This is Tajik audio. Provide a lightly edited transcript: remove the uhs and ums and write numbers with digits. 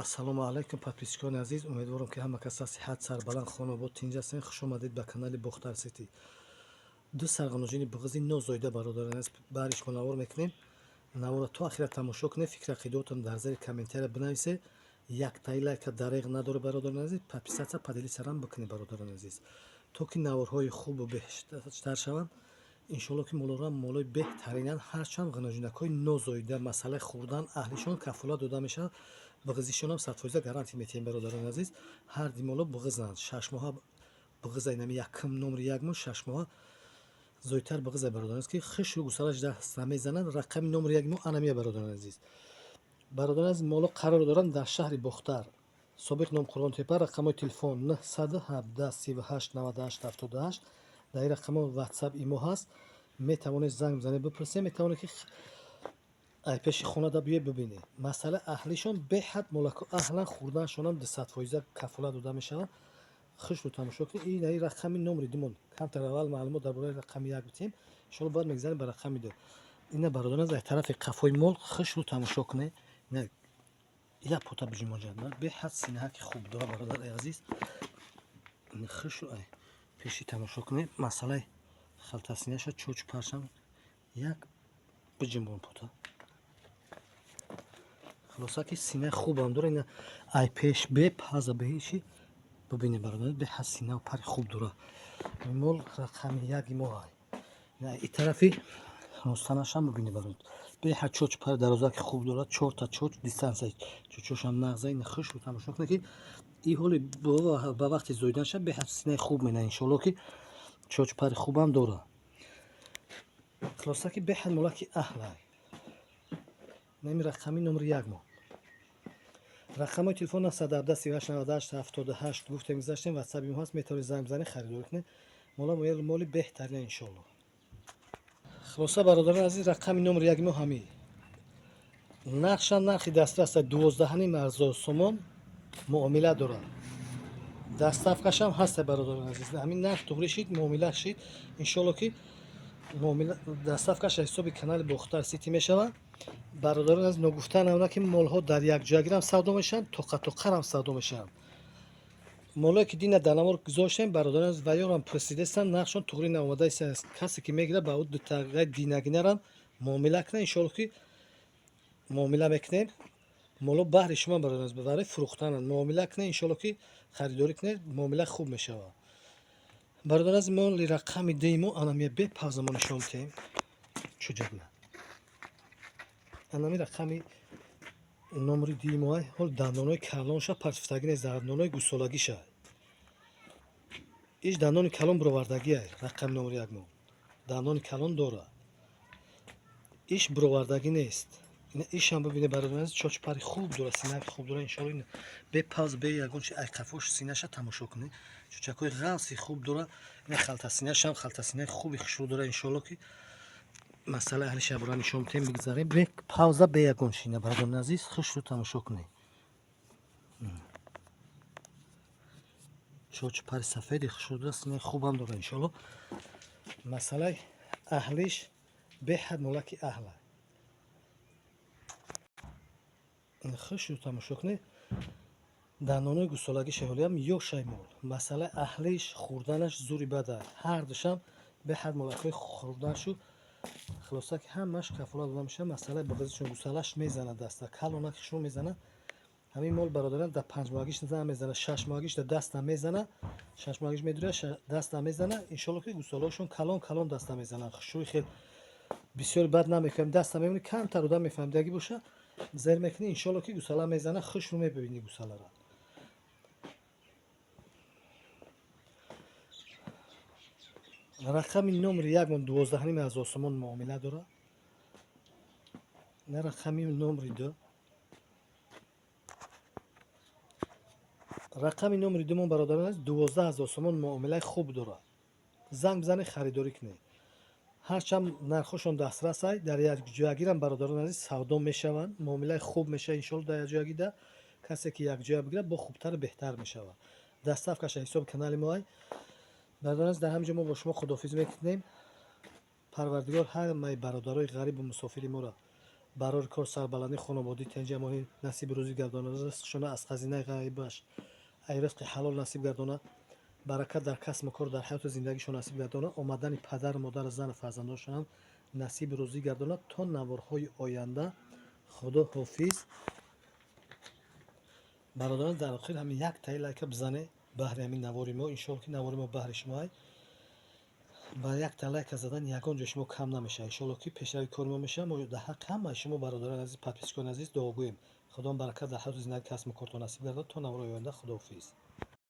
Ассалому алайкум, подписчикони азиз. Умедворам, ки ҳама кас сиҳат, сарбаланд, хонобод, тинҷ ҳастем. Хуш омадед ба канали Бохтар Сити. Ду сарғаножини буғизи нозоида, бародарон азиз, баҳри шумо навор мекунем. Наворро то ахира тамошо кунед, фикр ақидаотон дар зери комментария бинависед. Яктаи лайка дареғ надоре, бародарони азиз. Подписаться, поделиться рам бикунед, бародарони азиз, то ки наворҳои хубу бештар шаванд, иншоалло. Ки молорам молои беҳтаринанд, ҳарчанд ғаножинакҳои нозоида. Масъалаи хӯрдан, аҳлишон кафолат дода мешавад. Буғизишонам 100% гарантия метиҳем, бародарони азиз. Ҳар ди моло буғизанд, 6 моҳа буғиза. Инами якум, номри як моҳ, 6 моҳа зоидтар буғиза, бародарон, ки хишу гусалаш даст намезанад. Рақами номри як мо анамия, бародарони азиз. Бародарони азиз, моло қарор доранд дар шаҳри Бохтар, собиқ ном Қурғонтепа. Рақамҳои телефон 917 38 98 78. Дар ин рақамҳо Ватсап, Имо ҳаст. Метавонед занг бизанед, бипурсед, метавонед, ки ай пеши хонада биёед, бибинед. Масъала аҳлишон беҳад молако аҳлан, хӯрданашонам 200% кафолат дода мешавад. Хушрӯ тамошо кунед. Ин рақами номри думон. Камтар аввал маълумот дар бораи рақами як битем, иншоалло, баъд мегзарем ба рақами ду. Ина, бародарон, аз тарафи қафои мол хушрӯ тамошо кунед. Ина як пота биҷумоҷад, беҳад синаҳаки хуб дора, бародари азиз. Хушрӯ ай пеши тамошо кунед. Масъалаи халтасинаша, чочу паршам як биҷумбон пота. Хулоса, ки синаи хубам дора. Ина ай пеш бе паза беҳиши бибинед, бародар, беҳад синау пари хуб дора. Мол рақами яки мо ай. И тарафи ростанашам бибинед, бародар, беҳад чоч пари дарозаки хуб дорад. Чорта чоч, дистанция чочошам нағза. Ина хушрӯ тамошо кунед, ки и ҳоли ба вақти зоиданаша беҳад синаи хуб мена, иншоалло, ки чоч пари хубам дора. Хулоса, ки беҳад молаки аҳлай. Нами рақами номри як мо. Рақамҳои телефон 917 38 98 78. Гуфтем, гузаштем. Ватсаби мо ҳаст, метавонед занг бизанед, харидорӣ кунед. Мола моли беҳтарина, иншоалло. Хулоса, бародарони азиз, рақами номри яки мо ҳамин. Нархша нархи дастрас, 12,5 ҳазор сомон, муомила дорад. Доставкашам ҳаста, бародарони азиз. Ҳамин нарх туғри шид, муомила шид, иншоалло, ки доставкаш аз ҳисоби канали Бохтар Сити мешавад. Бародарон аз ногуфта намуда, ки молҳо дар якҷоягирам савдо мешаванд, тоқа-тоқарам савдо мешаванд. Молое, ки дина дар навор гузоштем, бародарон, ваёрам пурсидастанд, нархшон туғри наомадааст. Касе ки мегирад, ба ӯ дутағай динагинарам муомила кунад, иншоалло, ки муомила мекунем. Моло баҳри шумо, бародарон, барои фурӯхтананд. Муомила кунед, иншоалло, ки харидорӣ кунед, муомила хуб мешавад. Бародарон аз моли рақами дуи мо анамия бепавза мо нишон медиҳем. Чуҷабна анами рақами номри дуи мо. Ҳол дандонҳои калонша партифтагӣ нест, дандонҳои гусолагиша. Иш дандони калон бировардагиай. Рақами номри як мо дандони калон дорад, иш бировардагӣ нест. Ишам бибине, бародарон, чоч пари хуб дорад, синаки хуб дорад, иншоалло. Бепавз, бе ягон чи, айқафош синаша тамошо кунед. Чучакҳои ғафси хуб дорад. Ина халтасинашам халтасинаи хуби хушрӯ дорад, иншоалло, ки масъалаи аҳли шабора нишон медиҳем. Бигзарем бе пауза, бе ягон чи. Ина, бародарони азиз, хушрӯ тамошо кунед. Чочу пари сафеди хушрӯ дорад, синаи хубам дорад, иншоалло. Масъалаи аҳлиш беҳад молаки аҳла. Хушрӯ тамошо кунед. Дандонҳои гусолагӣ шаҳолиам ёшай мол. Масъалаи аҳлиш, хӯрданаш зури бада. Ҳар душам беҳад молакҳои хӯрданашу. Хулоса, ки ҳамаш кафолат дода мешавад. Масъалаи буғизишон, гусалаш мезанад, даста калонак хушрӯ мезанад. Ҳамин мол, бародарон, дар 5 моҳагиш намезана, 6 моҳагиш дар даста мезана. 6 моҳагиш медурад, даста мезана, иншоалло, ки гусолаҳошон калон калон даста мезананд. Хушрӯи хел бисёр бад намекунем, даста мебинӣ, камтар одам мефаҳмидагӣ боша, зер мекунӣ, иншоалло, ки гусала мезана, хушрӯ мебинӣ гусаларо. Рақами номри як мон 12,5 ҳазор сомон, муомила дорад. На рақами номри ду. Рақами номри ду мон, бародарон азиз, 12 ҳазор сомон, муомилаи хуб дорад. Занг бизанед, харидорӣ кунед. Ҳарчанд нархҳошон дастрас ай, дар якҷоягирам, бародарон азиз, савдо мешаванд, муомилаи хуб мешавад, иншоалло. Дар якҷоягида касе ки якҷоя бигирад, бо хубтару беҳтар мешавад. Доставкаша ҳисоби канали мо ай. Бародарон азиз, дар ҳамин ҷо мо бо шумо худоҳофиз мекунем. Парвардигор ҳамаи бародарои ғарибу мусофири моро Барори кор, сарбаландӣ, хонободӣ, тинҷи, амонӣ насиби рӯзӣ гардона, ризқшона аз хазинаи ғайбаш, ай ризқи ҳалол насиб гардона, баракат дар касбу кор, дар ҳаёту зиндагишон насиб гардона, омадани падару модару зану фарзандоншонам насиби рӯзӣ гардона. То наворҳои оянда, худо ҳофиз. Бародарон, дар охир ҳамин як таи лайка бизане баҳри ҳамин навори мо. Иншоалло, ки навори мо баҳри шумоай. Ба якта лайка задан ягон ҷо шумо кам намешавад. Иншоалло, ки пешрави кори мо мешавад. Мо дар ҳаққи ҳамаи шумо, бародарони азиз, подписчикони азиз, дуогӯем. Худованд баракат дар ҳаёту зиндагӣ, касбу кортон насиб гардонад. То навори оянда, худоҳофиз.